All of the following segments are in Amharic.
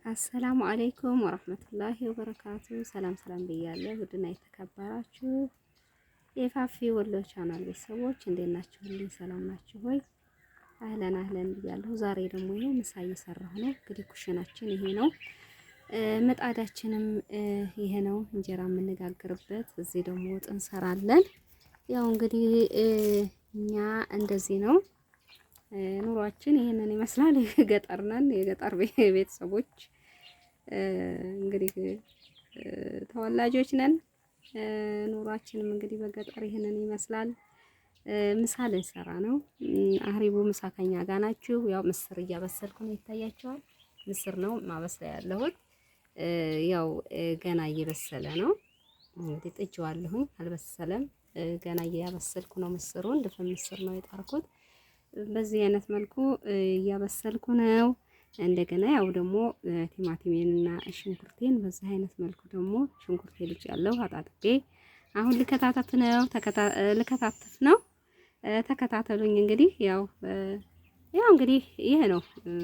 السلام عليكم ورحمة الله وبركاته። ሰላም ሰላም ብያለሁ። ውድና የተከበራችሁ የፋፊ ወሎ ቻናል ቤተሰቦች እንዴት ናችሁልኝ? ሰላም ናችሁ ወይ? أهلا أهلا ብያለሁ። ዛሬ ደግሞ ይኸው ምሳ እየሰራሁ ነው። እንግዲህ ኩሽናችን ይሄ ነው፣ ምጣዳችንም ይሄ ነው፣ እንጀራ የምንጋግርበት። እዚህ ደግሞ ወጥ እንሰራለን። ያው እንግዲህ እኛ እንደዚህ ነው ኑሯችን፣ ይሄንን ይመስላል። ገጠር ነን፣ የገጠር ቤተሰቦች እንግዲህ ተወላጆች ነን። ኑሯችንም እንግዲህ በገጠር ይሄንን ይመስላል። ምሳ ልንሰራ ነው። አህሪቡ ምሳ ከኛ ጋር ናችሁ። ያው ምስር እያበሰልኩ ነው፣ ይታያቸዋል። ምስር ነው ማበስላ ያለሁት። ያው ገና እየበሰለ ነው። እንግዲህ ጥጄዋለሁኝ፣ አልበሰለም። ገና እያበሰልኩ ነው ምስሩን። ድፍን ምስር ነው የጣርኩት። በዚህ አይነት መልኩ እያበሰልኩ ነው። እንደገና ያው ደግሞ ቲማቲሜንና ሽንኩርቴን በዚህ አይነት መልኩ ደግሞ ሽንኩርቴ ልጭ ያለው አጣጥቤ አሁን ልከታተፍ ነው ልከታተፍ ነው። ተከታተሉኝ። እንግዲህ ያው ያው እንግዲህ ይሄ ነው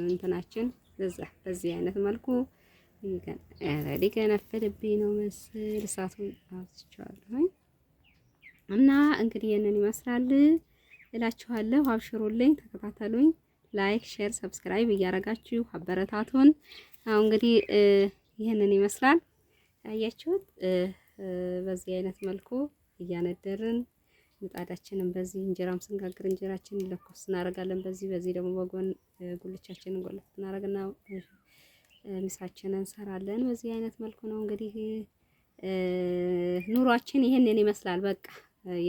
እንትናችን። በዛ በዚህ አይነት መልኩ ሊገነፍልብኝ ነው መስል እሳቱን አብዝቼዋለሁኝ እና እንግዲህ ይሄንን ይመስላል እላችኋለሁ። አብሽሩልኝ፣ ተከታተሉኝ። Like፣ share፣ subscribe እያረጋችሁ አበረታቱን። አሁን እንግዲህ ይህንን ይመስላል አያችሁት። በዚህ አይነት መልኩ እያነደርን ምጣዳችንን በዚህ እንጀራም ስንጋግር እንጀራችንን ለኮስ እናደርጋለን። በዚህ በዚህ ደግሞ በጎን ጉልቻችንን ጎለፍ እናደርግና ምሳችንን እንሰራለን። በዚህ አይነት መልኩ ነው እንግዲህ ኑሯችን ይህንን ይመስላል። በቃ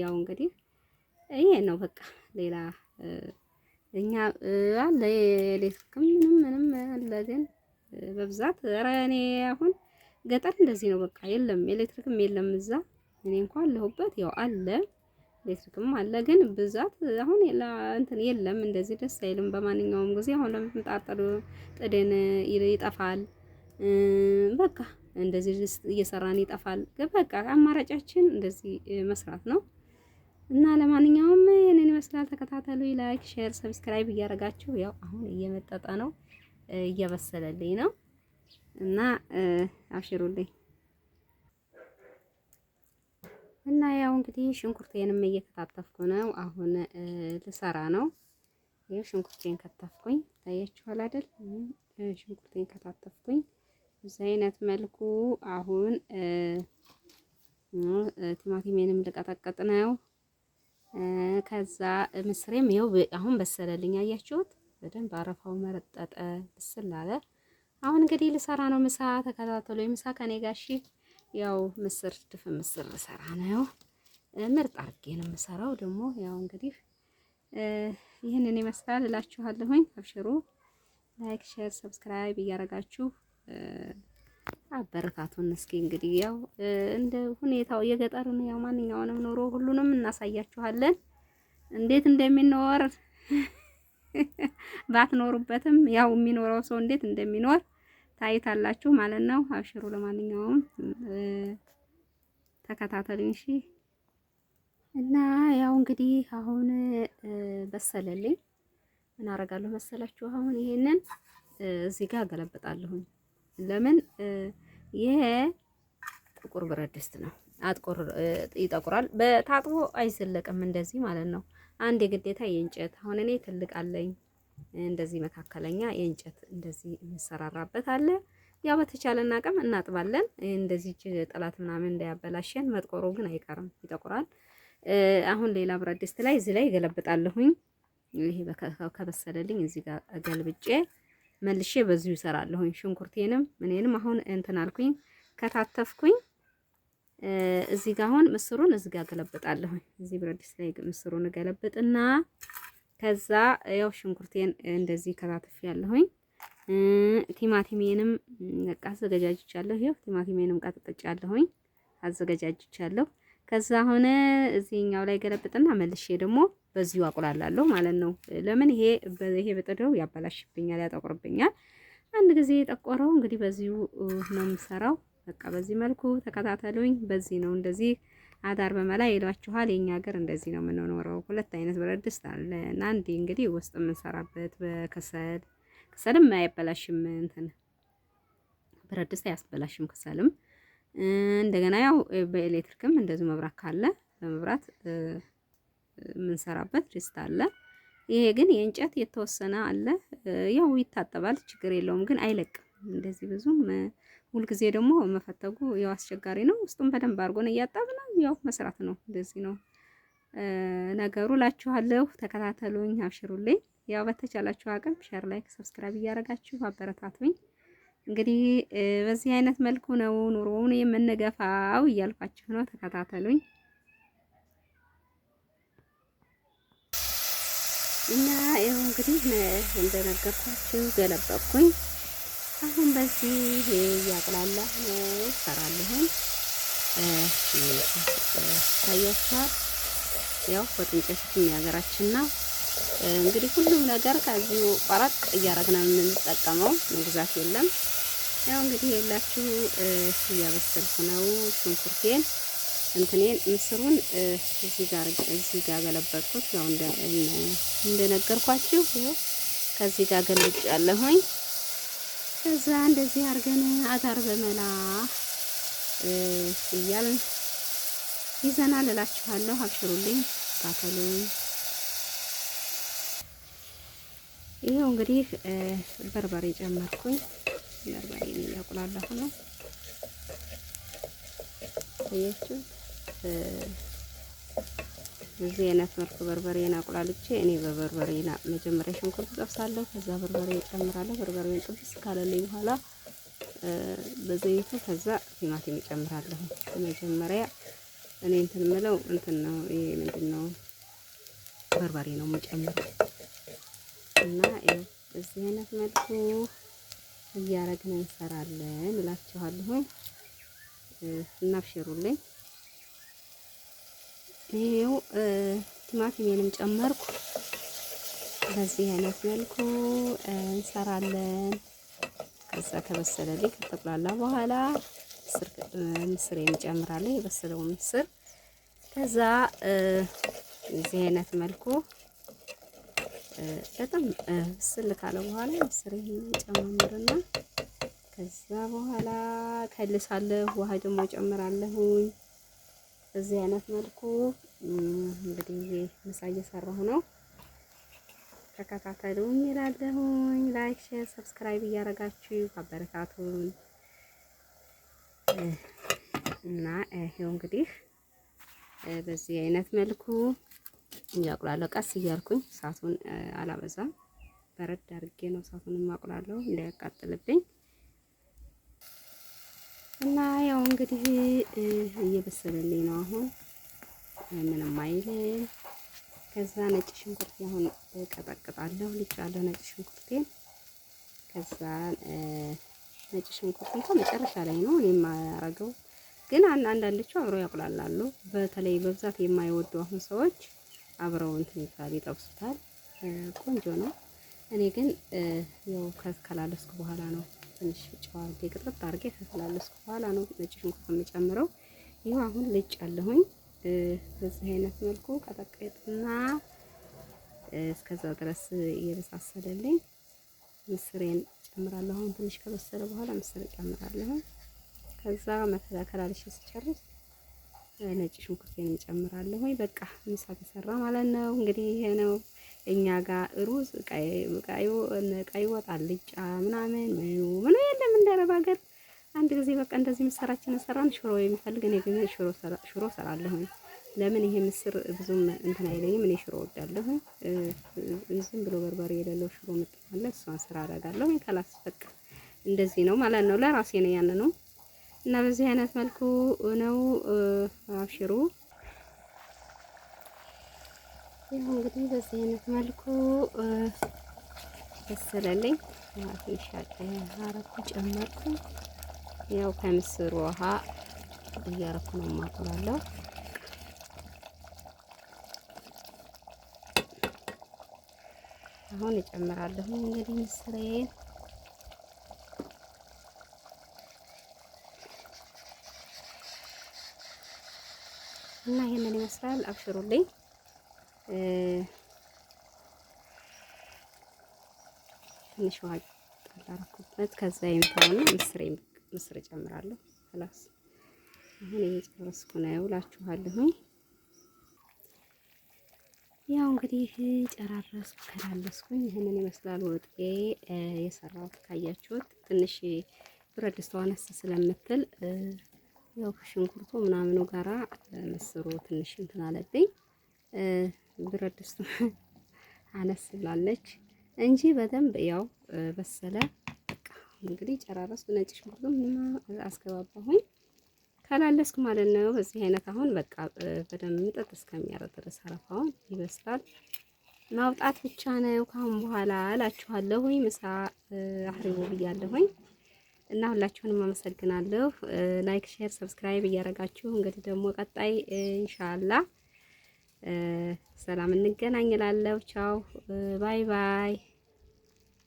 ያው እንግዲህ ይሄ ነው በቃ ሌላ እኛ አለ ኤሌክትሪክም ምንም ምንም አለ፣ ግን በብዛት ኧረ እኔ አሁን ገጠር እንደዚህ ነው በቃ የለም፣ ኤሌክትሪክም የለም እዛ። እኔ እንኳን አለሁበት ያው አለ ኤሌክትሪክም አለ፣ ግን ብዛት አሁን እንትን የለም። እንደዚህ ደስ አይልም። በማንኛውም ጊዜ አሁን ለምጣጠሩ ጥድን ይጠፋል። በቃ እንደዚህ እየሰራን ይጠፋል። በቃ አማራጫችን እንደዚህ መስራት ነው። እና ለማንኛውም ይህንን ይመስላል። ተከታተሉ። Like፣ share፣ subscribe እያደረጋችሁ ያው አሁን እየመጠጠ ነው እየበሰለልኝ ነው እና አብሽሩልኝ። እና ያው እንግዲህ ሽንኩርቴንም እየከታተፍኩ ነው። አሁን ልሰራ ነው። ይኸው ሽንኩርቴን ከተፍኩኝ ታያችኋል አይደል? ሽንኩርቴን ከታተፍኩኝ እዚህ አይነት መልኩ አሁን ቲማቲሜንም ልቀጠቅጥ ነው። ከዛ ምስሬም ይኸው አሁን በሰለልኝ። አያችሁት? በደንብ አረፋው መረጠጠ ብስል አለ። አሁን እንግዲህ ልሰራ ነው ምሳ። ተከታተሉ። ምሳ ከኔ ጋር እሺ። ያው ምስር ድፍን ምስር ልሰራ ነው። ምርጥ አድርጌ ነው የምሰራው። ደግሞ ያው እንግዲህ ይህንን ይመስላል እላችኋለሁኝ። አብሽሩ። Like፣ share፣ subscribe እያረጋችሁ አበረታቱን። እስኪ እንግዲህ ያው እንደ ሁኔታው የገጠርን ያው ማንኛውንም ኑሮ ሁሉንም እናሳያችኋለን እንዴት እንደሚኖር ባትኖሩበትም ያው የሚኖረው ሰው እንዴት እንደሚኖር ታይታላችሁ ማለት ነው። አብሽሩ። ለማንኛውም ተከታተሉኝ እሺ። እና ያው እንግዲህ አሁን በሰለልኝ። ምን አደርጋለሁ መሰላችሁ? አሁን ይሄንን እዚህ ጋር ገለብጣለሁኝ። ለምን ይሄ ጥቁር ብረት ድስት ነው። አጥቆር ይጠቁራል። በታጥቦ አይዘለቅም እንደዚህ ማለት ነው። አንድ የግዴታ የእንጨት አሁን እኔ ትልቅ አለኝ እንደዚህ መካከለኛ የእንጨት እንደዚህ የሚሰራራበት አለ። ያው በተቻለን አቅም እናጥባለን። እንደዚህ ጥላት ምናምን እንዳያበላሸን። መጥቆሩ ግን አይቀርም ይጠቁራል። አሁን ሌላ ብረት ድስት ላይ እዚህ ላይ ገለብጣለሁኝ። ይሄ ከበሰለልኝ እዚህ ጋር ገልብጬ መልሼ በዚሁ እሰራለሁኝ። ሽንኩርቴንም እኔንም አሁን እንትን አልኩኝ ከታተፍኩኝ። እዚህ ጋር አሁን ምስሩን እዚህ ጋር ገለብጣለሁኝ። እዚህ ብረት ድስት ላይ ምስሩን ገለብጥና ከዛ ያው ሽንኩርቴን እንደዚህ ከታትፍ ያለሁኝ ቲማቲሜንም በቃ አዘገጃጅቻለሁ። ያው ቲማቲሜንም ቀጥቅጫለሁኝ አዘገጃጅቻለሁ። ከዛ አሁን እዚህኛው ላይ ገለብጥና መልሼ ደግሞ በዚሁ አቁላላለሁ ማለት ነው። ለምን ይሄ ይሄ በጥደው ያበላሽብኛል፣ ያጠቁርብኛል። አንድ ጊዜ የጠቆረው እንግዲህ በዚሁ ነው የምሰራው። በቃ በዚህ መልኩ ተከታተሉኝ። በዚህ ነው እንደዚህ አዳር በመላ ይሏችኋል። የኛ ሀገር እንደዚህ ነው የምንኖረው። ሁለት አይነት ብረት ድስት አለ እና አንዴ እንግዲህ ውስጥ የምንሰራበት በከሰል ከሰልም አያበላሽም እንትን ብረት ድስት አያስበላሽም ከሰልም። እንደገና ያው በኤሌክትሪክም እንደዚሁ መብራት ካለ በመብራት የምንሰራበት ድስት አለ። ይሄ ግን የእንጨት የተወሰነ አለ። ያው ይታጠባል፣ ችግር የለውም፣ ግን አይለቅም። እንደዚህ ብዙም ሁልጊዜ ደግሞ መፈተጉ ያው አስቸጋሪ ነው። ውስጡን በደንብ አድርጎን እያጠብን ያው መስራት ነው። እንደዚህ ነው ነገሩ እላችኋለሁ። ተከታተሉኝ፣ አብሽሩልኝ። ያው በተቻላችሁ አቅም share፣ like፣ subscribe እያደረጋችሁ አበረታቱኝ። እንግዲህ በዚህ አይነት መልኩ ነው ኑሮውን የምንገፋው እያልኳችሁ ነው። ተከታተሉኝ። እና ይኸው እንግዲህ እንደነገርኳችሁ ገለበጥኩኝ። አሁን በዚህ እያቁላላሁ ነው እሰራለሁኝ። ታያችኋል። ያው ወጥ እንጨት የሀገራችን ነው። እንግዲህ ሁሉም ነገር ከዚሁ ቆረጥ እያደረግን ነው የምንጠቀመው፣ መግዛት የለም። ያው እንግዲህ የላችሁ እያበሰልኩ ነው ሽንኩርቴን እንትኔን ምስሩን እዚህ ጋር ገለበጥኩት። ያው እንደነገርኳችሁ ይኸው ከዚህ ጋር ገልብጫለሁኝ። ከዛ እንደዚህ አድርገን አዳር በመላ እያልን ይዘናል እላችኋለሁ። አብሽሩልኝ፣ ታከሉኝ። ይኸው እንግዲህ በርበሬ ጨመርኩኝ። በርበሬን እያቁላላሁ ነው። አያችሁ፣ በዚህ አይነት መልኩ በርበሬን አቁላልቼ እኔ በበርበሬ መጀመሪያ ሽንኩርት ጠብሳለሁ። ከዛ በርበሬ እጨምራለሁ። በርበሬን ጥብስ ካለልኝ በኋላ በዘይቱ ከዛ ቲማቲም እጨምራለሁ። መጀመሪያ እኔ እንትን ምለው እንትን ነው፣ ይሄ ምንድን ነው፣ በርበሬ ነው የምጨምረው። እና ይኸው በዚህ አይነት መልኩ እያረግን እንሰራለን እላችኋለሁ። እናብሽሩልኝ። ይሄው ቲማቲሜንም ጨመርኩ። በዚህ አይነት መልኩ እንሰራለን። ከዛ ከበሰለልኝ ከተቁላላ በኋላ ምስሬን እጨምራለሁ፣ የበሰለው ምስር። ከዛ እዚህ አይነት መልኩ በጣም ብስል ካለ በኋላ ምስሬን ጨማምርና ከዛ በኋላ ከልሳለሁ። ውሃ ደግሞ ጨምራለሁኝ። በዚህ አይነት መልኩ እንግዲህ ምሳ እየሰራሁ ነው። ተከታተሉኝ እላለሁኝ። Like፣ share፣ subscribe እያደረጋችሁ አበረታቱን እና ይሄው እንግዲህ በዚህ አይነት መልኩ እያቁላለሁ። ቀስ እያልኩኝ እሳቱን አላበዛም። በረድ አድርጌ ነው እሳቱን የማቁላለሁ እንዳያቃጥልብኝ። እና ያው እንግዲህ እየበሰለልኝ ነው አሁን ምንም አይልም። ከዛ ነጭ ሽንኩርት አሁን እቀጠቅጣለሁ፣ ልጫለሁ ነጭ ሽንኩርቴን። ከዛ ነጭ ሽንኩርት እንኳን መጨረሻ ላይ ነው እኔ የማረገው፣ ግን አንዳንዶቹ አብረው ያቁላላሉ። በተለይ በብዛት የማይወዱ አሁን ሰዎች አብረው እንትን ይላል ይጠብሱታል። ቆንጆ ነው። እኔ ግን ያው ከላለስኩ በኋላ ነው፣ ትንሽ ጨው አድርጌ ቅጥቅጥ አድርጌ ከፈላለስኩ በኋላ ነው ነጭ ሽንኩርት የምጨምረው። ይኸው አሁን ልጭ አለሁኝ። በዚህ አይነት መልኩ ቀጠቀጥና እስከዛ ድረስ እየበሳሰለልኝ ምስሬን ጨምራለሁ። አሁን ትንሽ ከበሰለ በኋላ ምስር ጨምራለሁ። ከዛ መከላከላልሽ ስጨርስ ነጭ ሽንኩርቴን ጨምራለሁ። በቃ ምሳ ተሰራ ማለት ነው። እንግዲህ ይሄ ነው እኛ ጋር ሩዝ፣ ቀይ ወጥ፣ አልጫ ምናምን ምኑ ምኑ የለም እንደ አረብ ሀገር። አንድ ጊዜ በቃ እንደዚህ ምስራችንን ሰራን። ሽሮ የሚፈልግ፣ እኔ ግን ሽሮ ሰራለሁኝ። ለምን ይሄ ምስር ብዙም እንትን አይለኝም። እኔ ሽሮ እወዳለሁ። ዝም ብሎ በርበሬ የሌለው ሽሮ ምጥፋለ እሷን ስራ አደርጋለሁ። خلاص በቃ እንደዚህ ነው ማለት ነው። ለራሴ ነው ያን ነው እና በዚህ አይነት መልኩ ነው። አብሽሩ። ይኸው እንግዲህ በዚህ አይነት መልኩ በሰለልኝ። ትንሽ አረኩ ጨመርኩ። ያው ከምስሩ ውሃ እያረኩ ነው የማቁላለው። አሁን እጨምራለሁ እንግዲህ ምስሬን። እና ይሄንን ይመስላል። አብሽሩልኝ። ትንሽ ውሃ ጣል አደረኩበት። ከዛ ይምታውና ምስሬን ምስር እጨምራለሁ። خلاص አሁን እየጨረስኩ ነው እላችኋለሁኝ። ያው እንግዲህ ጨራረስኩ ከላለስኩኝ ይህንን ይመስላል ወጤ የሰራሁት። ካያችሁት ትንሽ ብረት ድስቷ አነስ ስለምትል ያው ከሽንኩርቱ ምናምኑ ጋራ ምስሩ ትንሽ እንትን አለብኝ። ብረት ድስቱ አነስ ብላለች እንጂ በደንብ ያው በሰለ። በቃ እንግዲህ ጨራረስኩ። ነጭ ሽንኩርቱ ምንም አስገባባሁኝ ካላለስኩ ማለት ነው። በዚህ አይነት አሁን በቃ በደንብ ምጥጥ እስከሚያደርግ ድረስ አረፋውን ይበስላል። ማውጣት ብቻ ነው ካሁን በኋላ እላችኋለሁኝ። ምሳ አህሪቦ ብያለሁኝ እና ሁላችሁንም አመሰግናለሁ። Like፣ share፣ subscribe እያደረጋችሁ እንግዲህ ደግሞ ቀጣይ ኢንሻአላህ ሰላም እንገናኝ እላለሁ። ቻው bye bye።